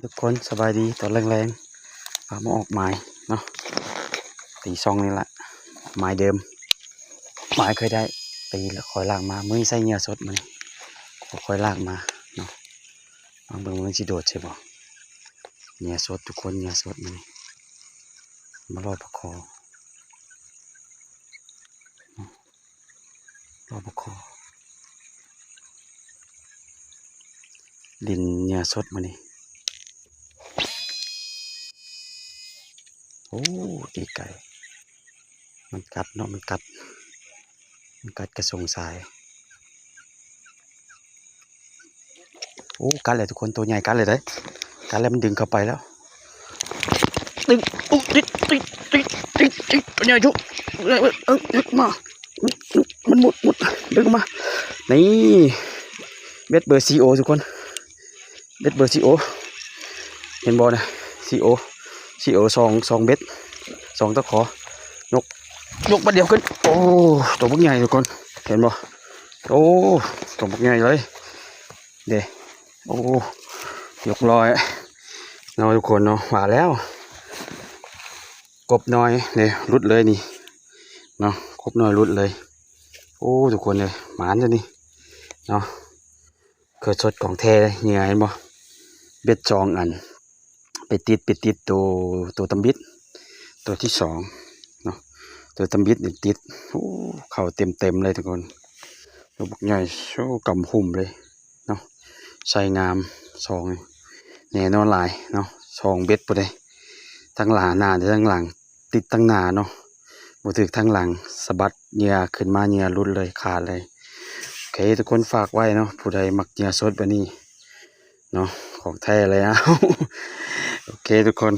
ທຸກຄົນສະບາຍດີຕອນແລງໆ ພາມາອອກໝາຍເນາະ ຕີສອງນີ້ລະ ໝາຍເດີມ ໝາຍເຄີຍໄດ້ ຕີແລ້ວຄ່ອຍລາກມາ ມື້ນີ້ໃສ່ເຫຍື່ອສົດ ມື້ນີ້ຄ່ອຍລາກມາເນາະ ມາເບິ່ງວ່າມັນຊິໂດດໃສ່ບໍ່ ເຫຍື່ອສົດທຸກຄົນ ເຫຍື່ອສົດມື້ນີ້ ມາລໍປາຄໍ ລໍປາຄໍ ຫຼິ້ນເຫຍື່ອສົດມື້ນີ້ ໂອ້ ຕີໄກ ມັນກັດເນາະ ມັນກັດ ມັນກັດກະສົງສາຍ ໂອ້ ກັດແລ້ວທຸກຄົນ ໂຕໃຫຍ່ກັດແລ້ວເດ້ ກັດແລ້ວມັນດຶງເຂົ້າໄປແລ້ວ ດຶງ ໂອ້ ຕິດ ຕິດ ຕິດ ຕິດ ຕິດ ໂຕໃຫຍ່ຈຸ ເອີ ເອີ ເອີ ມາ ມັນມຸດ ມຸດ ດຶງມາ ນີ້ ເບັດເບີສີ່ໂອທຸກຄົນ ເບັດເບີສີ່ໂອ ເຫັນບໍ່ນະ ສີ່ໂອ ສີ່ໂອ ສອງ ສອງເບັດ ສອງຕະຂໍ ຍົກ ຍົກບາດດຽວຂຶ້ນ ໂອ້ ໂຕບັກໃຫຍ່ທຸກຄົນ ເຫັນບໍ່ ໂອ້ ໂຕບັກໃຫຍ່ເລີຍ ເດ້ ໂອ້ ຍົກລອຍເນາະທຸກຄົນເນາະ ວ່າແລ້ວ ກົບນ້ອຍເດ້ ຫຼຸດເລີຍນີ້ເນາະ ກົບນ້ອຍຫຼຸດເລີຍ ໂອ້ ທຸກຄົນເອີຍ ໝານເດ້ນີ້ເນາະ ເກີດສົດຂອງແທ້ເດ້ ເຫຍື່ອເຫັນບໍ່ ເບັດສອງອັນ ໄປຕິດ ໄປຕິດໂຕ ໂຕຕຳບິດ ໂຕທີສອງເນາະ ໂຕຕຳບິດນີ້ຕິດ ໂອ້ ເຂົ້າເຕັມໆເລີຍທຸກຄົນ ໂຕບັກໃຫຍ່ ໂອ້ ກຳຫຸ້ມເລີຍເນາະ ໄຊງາມ ສອງ ແນ່ນອນຫຼາຍເນາະ ສອງເບັດພຸ້ນເດ້ ທັງຫຼ້າໜ້າ ທັງຫຼັງ ຕິດທັງໜ້າເນາະ ບໍ່ຖືກທັງຫຼັງ ສະບັດເຫຍື່ອຂຶ້ນມາ ເຫຍື່ອຫຼຸດເລີຍ ຂາດເລີຍ ໂອເຄ ທຸກຄົນ ຝາກໄວ້ເນາະ ຜູ້ໃດມັກເຫຍື່ອສົດແບບນີ້ເນາະ ຂອງແທ້ເລີຍ ໂອເຄ ທຸກຄົນ